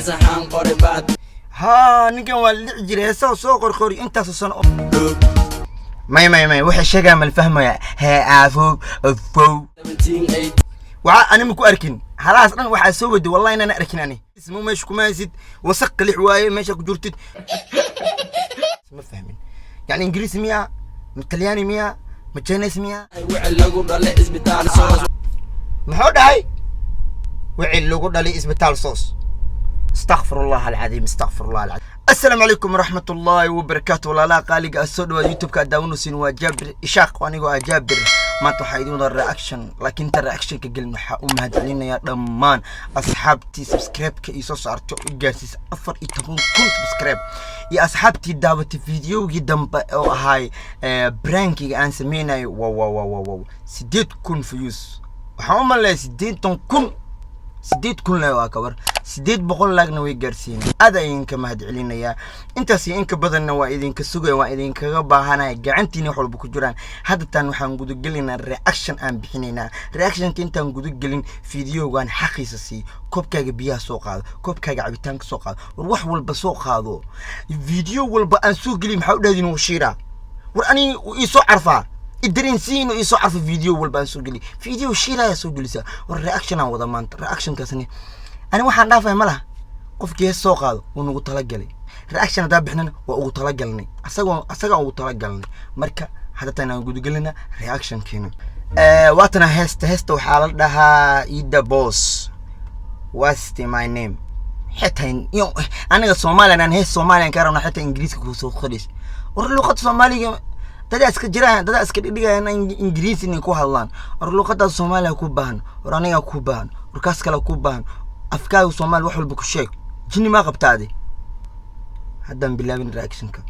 Heesahaan qori baad. Haa, ninkan waa la dhici jiray. Heesaha soo qorqori intaasoo sano. May, may, may, waxay sheegaa mal fahmaya. Hee, aafow fow. 17. Waxaa ani ma ku arkin halahaas dhan. Waxaa soo waday, wallahi inaan arkin ani. Ismu meesha kuma haysid, wasaq qalix waaye meesha ku jirtid. Ma fahmin, yani Ingiriisi miya, ma Talyaani miya, ma Chinese miya? Wicil lagu dhalay isbitaal soos. Muxuu dhahay? Wicil lagu dhalay isbitaal soos. Astaqfir Allah alcadiim, astaqfir Allah alcadiim. Assalaamu calaykum waraxmat ullaahi wabarakaatu. Walaalaha qaaliga ah, soo dhawaad YouTube-ka aad daawanaysiin. Waa Jaabir Ishaaq, anigoo ah Jaabir. Maanta waxaa idin wada reaction, laakiin inta reactionka gelin, waxaa u mahadcelinayaa dhammaan asxaabtii subscribe-ka ii soo saarto, i gaarsiisa 14,000 subscribe, iyo asxaabtii daawatay videogii dambe oo ahaay prankiga aan sameynayo. Wow, wow, wow, wow, wow, 8,000 views. Waxaan u maleeyaa 80,000, 8,000 le waa kabar, 800 laagna way gaarsiinay. Aad ayaan idinka mahad celinayaa. Intaas iyo inka badanna waa idinka sugaya, waa idinkaga baahanaya. Gacantiina wax walba ku jiraan. Hadda tan waxaan gudagelaynaa reaction aan bixinaynaa. Reactionka intaan gudagelin, videogan xaqiisa sii. Koobkaaga biyaha soo qaado, koobkaaga cabitaanka soo qaado, war wax walba soo qaado. Video walba aan soo geliy, maxaa u dhahdin washiira? War ani ii soo carfaa, idareensiin inuu ii soo carfo. Video walba aan soo geliy, video shiilaya soo gelisaa. War reaction aan wada maanta. Reactionkaasni ani waxaan dhaafaya ma laha. Qofkii hees soo qaado wuu nagu talagalay. Reaction haddaa bixnana waa ugu talagalnay, asagoo asagaa ugu talagalnay. Marka hadda tan aan gudagelina reactionkiina. Waatana heesta. Heesta waxaa la dhahaa Ida Boss What's My Name. Xitaa aniga Soomaaliyan aan hees Soomaaliyan ka rabna, xitaa Ingiriiska kusoo qorays. War luqadda Soomaaliga dadaa iska jiraan, dadaa iska dhigdhigayaan Ingiriisi inay ku hadlaan. War luqadaas Soomaaliya ku baahan, war aniga ku baahan, war kaas kale ku baahan. Afkaaga Soomaali wax walba ku sheeg. Jinni maa qabtaade? Haddaan bilaabin reactionka.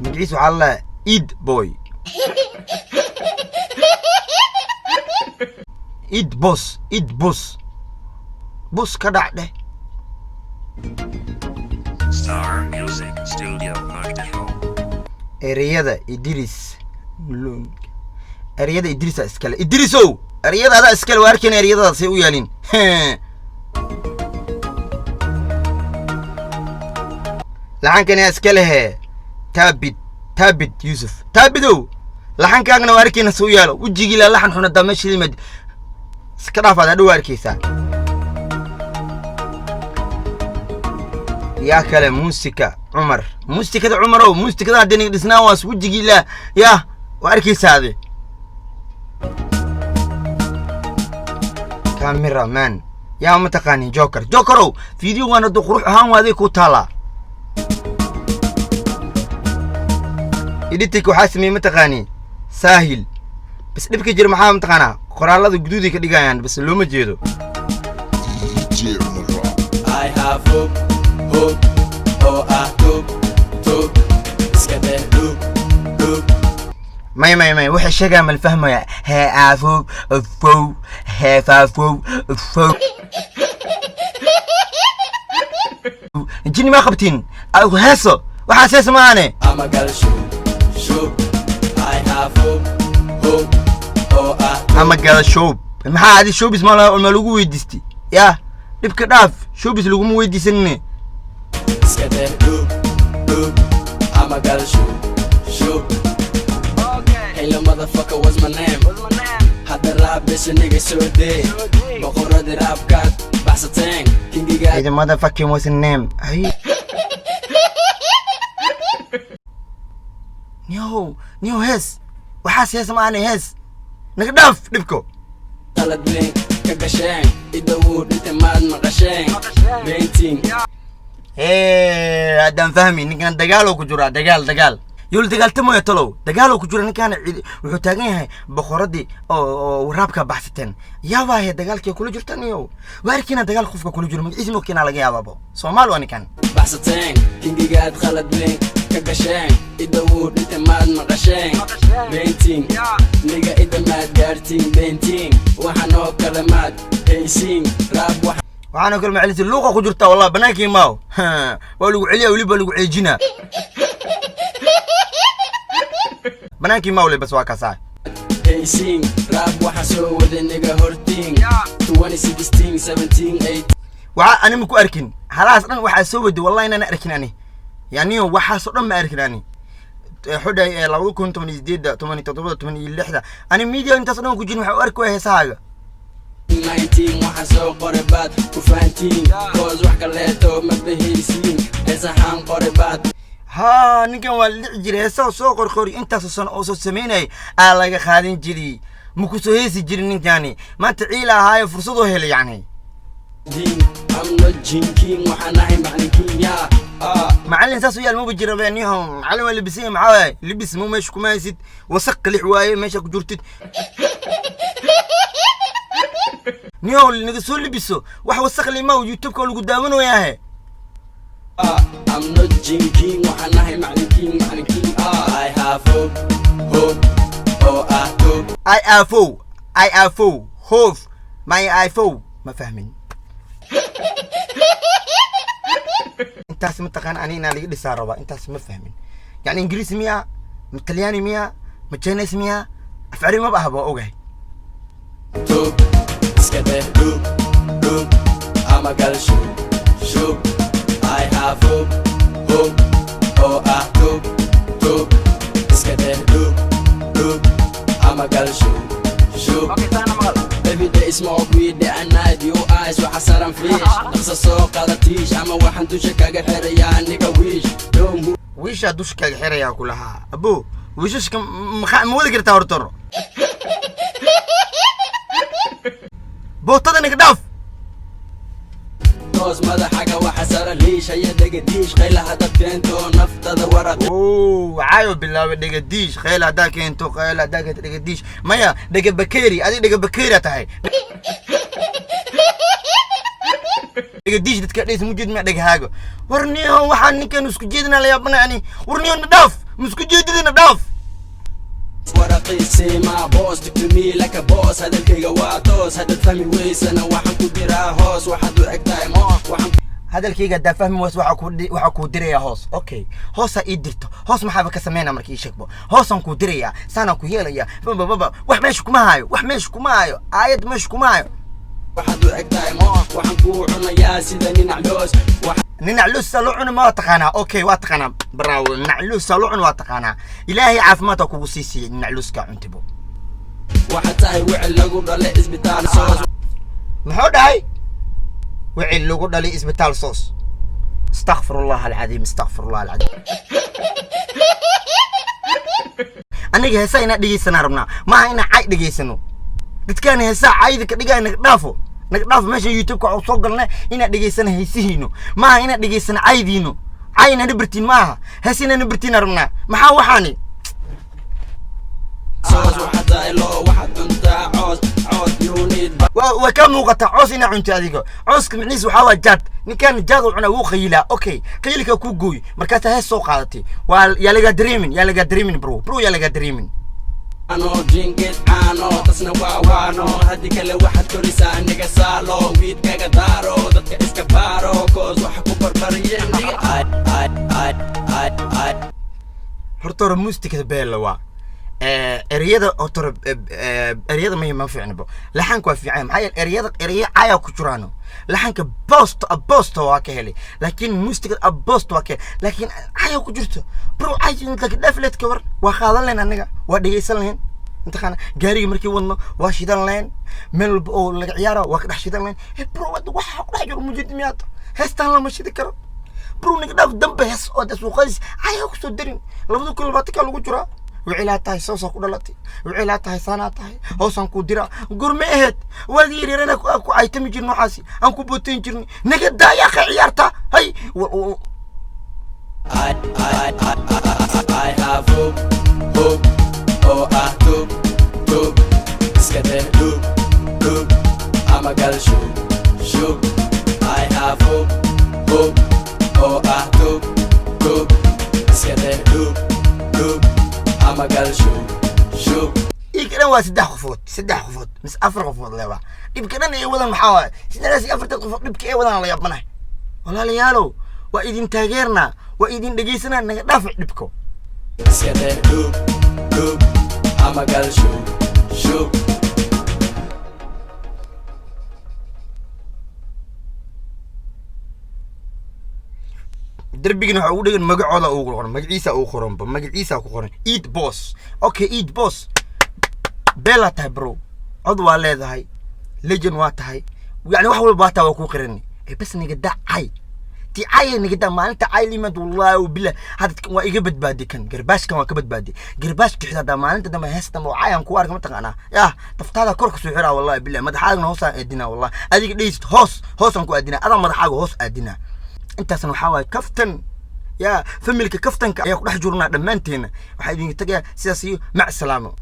Magaciisa waxaa la Eid Boy, Eid Boss, Eid Boss. Bus ka dhac dheh. Star Music Studio Muqdisho. Ereyada Idris Lung, ereyada Idrisa iskale. Idrisow, ereyada adaa iskale. Waa arkayna ereyadaasay u yaalin. Laxankan yaa iska lehe? Taabid, Taabid Yuusuf. Taabidow, laxankaagna waa arkayna se u yaalo. Wejigii laa laxan xun haddaa meesha yimaad, iska dhaafaad hadhow waa arkaysaa. Yaa kale? Muusika Cumar, muusikada Cumarow. Muusikada haddii naga dhisnaa waas wejigii laa yaa waa arkaysaa ade. Camera man yaa ma taqaanin? Joker, Jokerow, videogan hadduu qurux ahaan waaday ku taalaa. Editing waxaa sameeyey mataqaani Saahil. Bas dhibka jira maxaa mataqaanaa? Qoraalada guduuday ka dhigayaan, bas looma jeedo. I have hope, hope oo ah tub tub iska dheh dhub dhub. May, may, may, waxay sheegaa mal fahmaya. Hee, aafow fow, hee, faafow fow. Jinni maa qabtiin? Heeso waxaas hees maahane. Ama gal shub shub. I have hope, hope oo ah Ama gala shoob. Maxaa adi showbiz ma ma lagu weydiistay? Yaa dhibka dhaaf, showbiz laguma weydiisanine. Iska dheh dhub dhub ama gal shub shub. Hello motherfucker, what's my name? Hadda rap bisha nigga soo dee, boqoradii raabkaad baxsateen, kingigaad. Hey, the motherfucking what's the name? Ay. Niyow, niyow, hees. Waxaas hees ma ahane, hees. Naga dhaaf dhibko. Qalad weyn ka gasheen, idowuu dhintay maad maqasheen beentiin. Hee, haddaan fahmi, ninkan dagaaloo ku jiraa, dagaal, dagaal. Yool dagaaltamayo talow, dagaaloo ku jira ninkan. Wuxuu taagan yahay boqoradii oo waraabka baxsateen. Yaabaahe, dagaalkii kula jirta niyow. Waarkiina dagaal qofka kula jiro magaciisa mokiina laga yaabaabo. Soomaali waa ninkan. Baxsateen kingigaad qalad weyn ka gasheen, idowuu dhintay maad maqasheen beentiin, niga ida maad gaartiin beentiin, waxaan oo kale maad haysiin raab wax. Waxaana kale macelisi luuqa ku jirta. Wallah banaankii maaw waa lagu celiya, weliba lagu ceejinaa. Banaankii maaw le, bas waa kaasaa. Bahaysiin rap waxaa soo waday niga hortiin 2016, 17, 18. Waxaa ani ma ku arkin halahaas dhan. Waxaa soo waday, wallahi inaan arkin ani yaniyo, waxaasoo dhan ma arkin ani. Xudhay 2018, 17, 16, ani media intaas dhan ku jirin. Waxaa u arki waaya heesahaaga. 19 waxaa soo qoray baad ku fahantiin, 'cause wax kaleeto ma bahaysiin. Heesahaan qoray baad Haa, ninkan waa la dhici jiray. Heesaha soo qorqori intaasoo sano oo soo samaynayay aa laga qaadan jiray, ma kusoo heesi jirin ninkani. Maanta ciila ahaayo, fursadoo helay yacni. Diin. I'm not jinking, waxaan ahay macalinkiin yaa ah. Macallin saas u yaal maba jira niho. Macallin waa libisan yahay. Maxaa waaye libis ma meesha kuma haysid, wasaq qalix waaye meesha ku jirtid niho. Naga soo libiso, wax wasaq lima YouTube-ka lagu daawanayahe. I'm not jinking, waxaan ahay macalinkiin, macalinkiin ah. I have hope, hope oo ah hope. I afo, I afo hoof my ifo, ma fahmin intaas. Mataqaan ani inaa laga dhisaa rabaa, intaas ma fahmin. Yani Ingiriisi miya, ma Talyaani miya, ma Chinese miya? Af Carabi maba ahba, waa ogahay. Tub iska dheh dhub dhub ama gal shub shub. I have hope, hope oo ah tub tub. Iska dheh dhub dhub ama gal shub shub. Every day smoke weed at night, you eyes waxa saran fish. Dhaqsa soo qaada tiish ama waxaan dusha kaga xirayaa nigga wish. Don't Wiishaa dusha kaaga xirayaa ku lahaa. Abo, wiishashka ma wadi kartaa hortoro? Bootada naga dhaaf. Toos madaxaga waxa saran liish, haya dhegadiish, qaylaha dad keento naftada waraq. Oo, waxaayo bilaabay dhegadiish, kheyl haddaa keento, kheyl haddaa keento dhegadiish. Maya, dhega bakeeri, adiga dhega bakeeri tahay. Dhegadiish dadka dheys mujeed ma dhegahaaga. War niyo, waxaan ninkan isku jeedina la yaabana ani. War niyo, na dhaaf, ma isku jeedidina, dhaaf. Waraqiisima boss, talk to me like a boss. Hadalkayga waa toos, haddaad fahmi weysana waxaan ku diraa hoos. Waxaad u eg tahay mo waxaan Hadalkayga haddaa fahmi ways, waxaa kuu dirayaa hoos. Okay, hoosaa ii dirto, hoos maxaaba ka sameynaa? Marka ii sheegbo, hoosaan kuu dirayaa, saanaan ku yeelayaa, babababa. Wax meesha kuma hayo, wax meesha kuma hayo, aayad meesha kuma hayo. Waxaad u eg tahay mo waxaan kuu cunayaa sida ninac loos. Ninac luusaa loo cuna ma waa taqaanaa? Okay, waa taqaanaa, bravo. Ninac luusaa loo cuna waa taqaanaa. Ilaahay caafimaadka kugu sii siiyey ninac luuskaa cuntibo. Waxaad tahay wicil lagu dhalay isbitaal soos. Muxuu dhahay? Wicil lagu dhalay isbitaal soos. Astakfirullah alcadiim, astakfirullah alcadiim. Aniga heesaa inaa dhegeysanaa rabnaa, maaha inaa cay dhegeysano. Dadkaan heesaa cayda ka dhigaya naga dhaafo, naga dhaafo. Meesha YouTube-ka waxu soo galnay inaa dhegeysana heesihiino, maaha inaa dhegeysana caydiino. Cay inaa bartiin maaha, hees inaa bartiin rabnaa. Maxaa waxaani? Soos waxaad tahay loo, waxaad cuntaa coos coos, you need Waa ka muuqataa coos inaa cunto adiga. Cooska micnihiis waxaa waa jaad. Ninkan jaad uu cunaa, wuu qayilaa. Okay, qayilkaa kuu gooy, markaasaa hees soo qaadatay. Waa yaa lagaa dareemin, yaa lagaa dareemin bro, bro, yaa lagaa dareemin. Ano jinkid caano, tasna waa waano. Haddii kale waxaad korisaa niga saalo, wiidkaga daaro, dadka iska baaro, 'cause waxa ku barbariyeen niga I I I I I. Horta hore muusikada beella waa ereyada. Horta hore ereyada maya, ma fiicnabo. Laxanka waa fiican, maxaa yeele ereyada ereya caya ku jiraano. Laxanka bosto abosto waa ka helay, laakiin muusikada abosto waa ka helay, laakiin caya ku jirto bro. Cay laakiin dhafleedka war waa qaadan lahayn, aniga waa dhegeysan lahayn. Intaqaana gaariga markii wadno waa shidan lahayn, meel walba oo laga ciyaara waa ka dhex shidan lahayn. Bro, hadda waxaa ku dhex jiro mujid miyaad? Heestaan lama shidi karo bro, naga dhaaf. Dambe hees oo da suuqadiis cayaa kusoo darin. 2020-ka lagu jiraa. Wicilaa tahay, soosaa ku dhalatay, wicilaa tahay, saanaa tahay, hoosaan kuu diraa. Gurme aheed waagii yaryarana ku caytami jirn, waxaasi aan ku bootayn jirnay. Naga daayaa ka ciyaarta hay. I I I I have hope, hope oo ah tub tub. Iska dheh dhub dhub ama gal shub shub. I have hope, hope oo ah tub tub. Iska dheh dhub dhub ama gal shub shub. Iinka dhan waa saddex qofood, saddex qofood mise afar qofood leeba. Dhibka dhan ay wadan maxaa waaye? Saddexdaas iyo afartan qofood dhibka ay wadaan la yaabanahay. Walaalayaalow, waa idin taageernaa, waa idin dhegeysanaa, naga dhaafac dhibko. Iska dheh dhub dhub ama gal shub. Shoot. Darbigana waxaa ugu dhegan magacooda ugu qoran, magaciisa ugu qoranba, magaciisa ku qoran Eid Boss. Okay, Eid Boss, beelaa tahay bro, cod waa leedahay, legend waa tahay, yani wax walba waa tahay, waa kuu qirani. Ee bas niga daa cay ti cay, niga daa maalinta cay limaad. Wallahi wabillah, hadda waa iga badbaaday kan garbaashkan, waa ka badbaaday garbaashka. Xitaa haddaa maalinta dambe hees dambe oo cay aan ku arka, mataqaanaa, yah, taftaada kor kasoo xiraa. Wallahi billah, madaxaagana hoosaan aadinaa. Wallahi adiga dhehaysid hoos hoosaan ku aadinaa, adaa madaxaaga hoos aadinaa. Intaasna waxaa waaye kaftan ya familka, kaftanka ayaa ku dhex jurnaa dhammaanteena. Waxaa idinka tagayaa sidaas iyo mac salaamo.